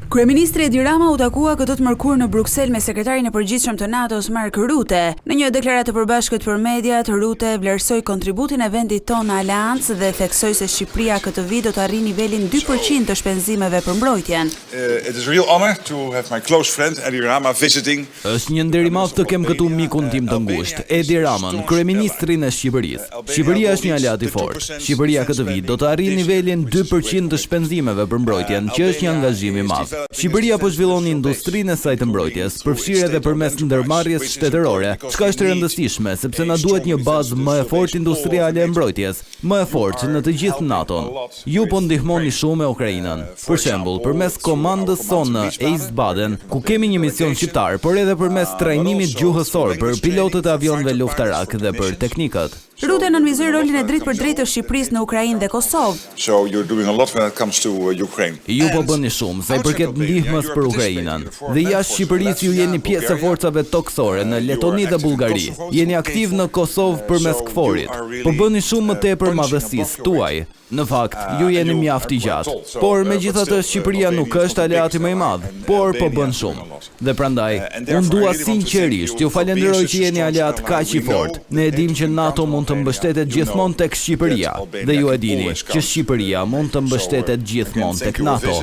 Kryeministri Edi Rama u takua këtë të mërkurë në Bruksel me sekretarin e përgjithshëm të NATO-s, Mark Rutte. Në një deklaratë të përbashkët për mediat, Rutte vlerësoi kontributin e vendit tonë në aleancë dhe theksoi se Shqipëria këtë vit do të arrijë nivelin 2% të shpenzimeve për mbrojtjen. It is a real honor to have my close friend Edi Rama visiting. Është një nder i madh të kem këtu mikun tim të ngushtë, Edi Ramën, kryeministrin e Shqipërisë. Shqipëria është një aleat i fortë. Shqipëria këtë vit do të arrijë nivelin 2% të shpenzimeve për mbrojtjen, që është një angazhim i madh. Shqipëria po zhvillon industrinë e saj të mbrojtjes, përfshirë edhe përmes ndërmarrjes shtetërore, çka është e rëndësishme, sepse na duhet një bazë më e fortë industriale e mbrojtjes, më e fortë në të gjithë NATO-n. Ju po ndihmoni shumë me Ukrainën. Për shembull, përmes komandës sonë në Eistbaden, ku kemi një mision shqiptar, por edhe përmes trajnimit gjuhësor për pilotët e avionëve luftarakë dhe për teknikët. Rutte nënvizoi rolin e drejtpërdrejtë të Shqipërisë në Ukrainë dhe Kosovë. Ju po bëni shumë sa i përket ndihmës për Ukrainën. Dhe jashtë Shqipërisë ju jeni pjesë e forcave tokësore në Letoni dhe Bullgari. Jeni aktiv në Kosovë përmes KFOR-it. Po bëni shumë më tepër madhësisë tuaj. Në fakt, ju jeni mjaft i gjatë. Por, megjithatë, Shqipëria nuk është aleati më i madh, por po bën shumë. Dhe prandaj, unë dua sinqerisht t'ju falenderoj që jeni aleat kaq i fortë. Ne e dimë që NATO mund të mbështetet gjithmonë tek Shqipëria, dhe ju e dini që Shqipëria mund të mbështetet gjithmonë tek NATO.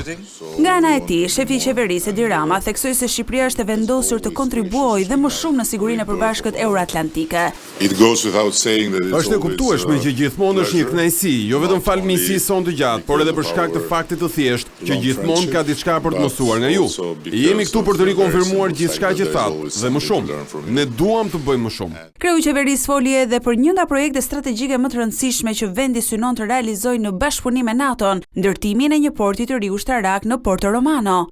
Nga ana e tij, shefi i qeverisë, Edi Rama, theksoi se Shqipëria është e vendosur të kontribuojë dhe më shumë në sigurinë e përbashkët euroatlantike. Është e kuptueshme që gjithmonë është një kënaqësi, jo vetëm falë miqësisë sonë të gjatë, por edhe për shkak të faktit të thjeshtë që gjithmonë ka diçka për të mësuar nga ju. Jemi këtu për të rikonfirmuar gjithçka që thatë dhe më shumë. Ne duam të bëjmë më shumë. Kreu i qeverisë foli edhe për një nga projektet strategjike më të rëndësishme që vendi synon të realizojë në bashkëpunim me NATO-n, ndërtimin e një porti të ri ushtarak në Porto Romano.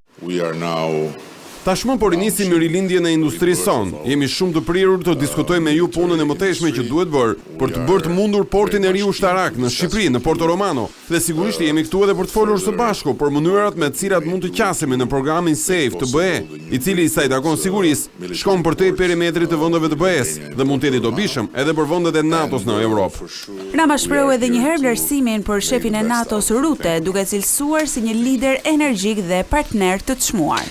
Tashmë po rinisim rilindjen e industrisë sonë. Jemi shumë të prirur të diskutojmë me ju punën e mëtejshme që duhet bërë për të bërë të mundur portin e ri ushtarak në Shqipëri, në Porto Romano. Dhe sigurisht jemi këtu edhe për të folur së bashku për mënyrat me të cilat mund të qasemi në programin SAFE të BE, i cili sa i takon sigurisë, shkon përtej perimetrit të vendeve të BE-së dhe mund të jetë i dobishëm edhe për vendet e NATO-s në Europë. Rama shprehu edhe një herë vlerësimin për shefin e NATO-s Rutte, duke e cilësuar si një lider energjik dhe partner të çmuar.